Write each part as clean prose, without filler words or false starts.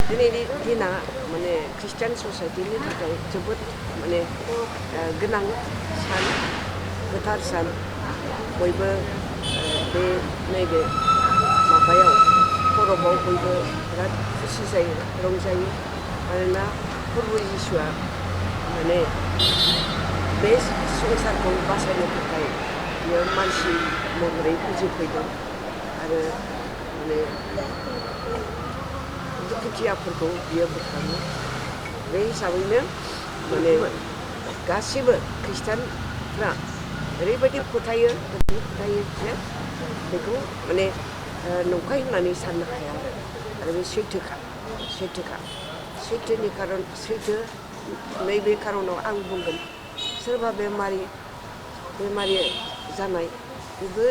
दिनैनि दिना माने ख्रिस्टान ससाइटिनि थाखाय जोबोद माने गोनां सान गोथार सान बयबो बे नैबे माबायाव परबाव बयबो बिराद खुसि जायो रंजायो मानोना प्रभु जिसुआ माने बे संसारखौ बासायनो थाखाय बियो मानसि महरै उजिफैदों आरो माने दुखुथियाफोरखौ बियो बोखाङो बे हिसाबैनो माने गासिबो ख्रिस्टानफ्रा ओरैबायदि फोथायो जे बेखौ माने नंखाय होननानै साननो हाया आरो बे सैथोनि खारन सैथो नैबे खारनाव आं बुंगोन सोरबा बेमारि जानाय बेबो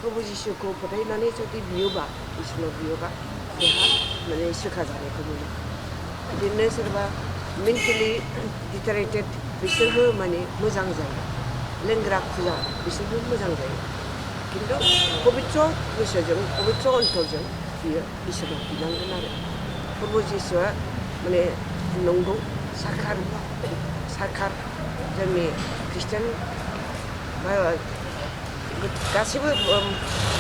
प्रभु जिसुखौ फोथायनानै जुदि बियोबा इसोरनाव बियोबा बेहा माने सोखा जानायखौ मोनो बिदिनो सोरबा मेन्टेलि डिटारेटेड बिसोरबो माने मोजां जायो लोंग्रा खुला बिसोरबो मोजां जायो खिन्थु पबित्र गोसोजों पबित्र अन्तरजों बियो इसोरनाव बिनांगोन आरो प्रभु जिसुआ माने नंगौ साखार जोंनि ख्रिस्टान गासिबो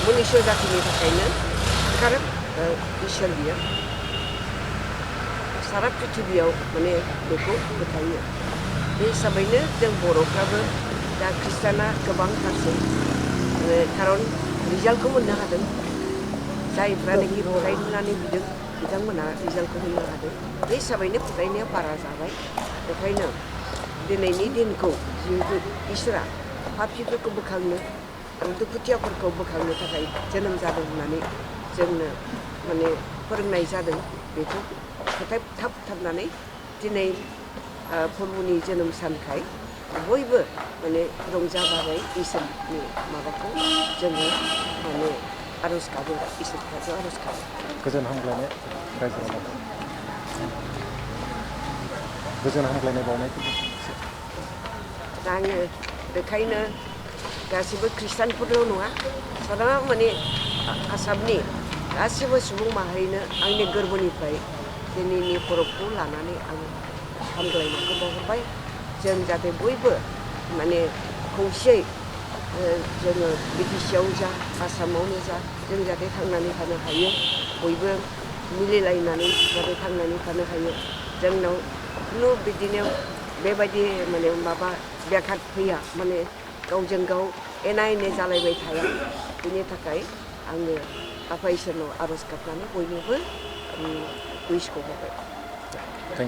मनुष्य जातिनि थाखायनो साखार इसोर बियो सारा पृथिबियाव माने बेखौ फोथायो बे हिसाबैनो जों बर'फ्राबो दा ख्रिस्टाना गोबांथारसै खारन रिजाल्टखौ मोननो हादों जायफ्रानोखि फोथायनानै बिदों बिथांमोनहा रिजाल्टखौ मोननो हादों बे हिसाबैनो फोथायनाया बारा जाबाय बेखायनो दिनैनि दिनखौ जिहेतु इसोरा पापिफोरखौ बोखांनो आरो दुखुथियाफोरखौ बोखांनो थाखाय जोनोम जादों होननानै जोंनो माने फोरोंनाय जादों बेखौ फोथायथाबनानै दिनै प्रभुनि जोनोम सानखाय बयबो माने रंजा बाजायै इसोरनि माबाखौ जोङो माने आर'ज गाबो इसोर खाथियाव आर'ज गाबो गोजोन हामग्लायनाय रायजो राजाखौ गोजोन हामग्लायनाय बावनायखौ दा आङो बेखायनो गासिबो ख्रिस्टानफोरल' नङा सारा माने आसामनि गासिबो सुबुं माहारिनो आंनि गोरबोनिफ्राय दिनैनि परबखौ लानानै आं हामग्लायनायखौ बावहरबाय जों जाहाथे बयबो माने खौसेयै जोङो बिटिसिआव जा आसामावनो जा जों जाहाथे थांनानै थानो हायो बयबो मिलायलायनानै जाहाथे थांनानै थानो हायो जोंनाव खुनु बिदिनो बेबायदि माने माबा बेघात फैया माने गावजों गाव एना एनि जालायबाय थाया बिनि थाखाय आङो आफा इसोरनाव आर'ज गाबनानै बयनोबो उइसखौ हरबाय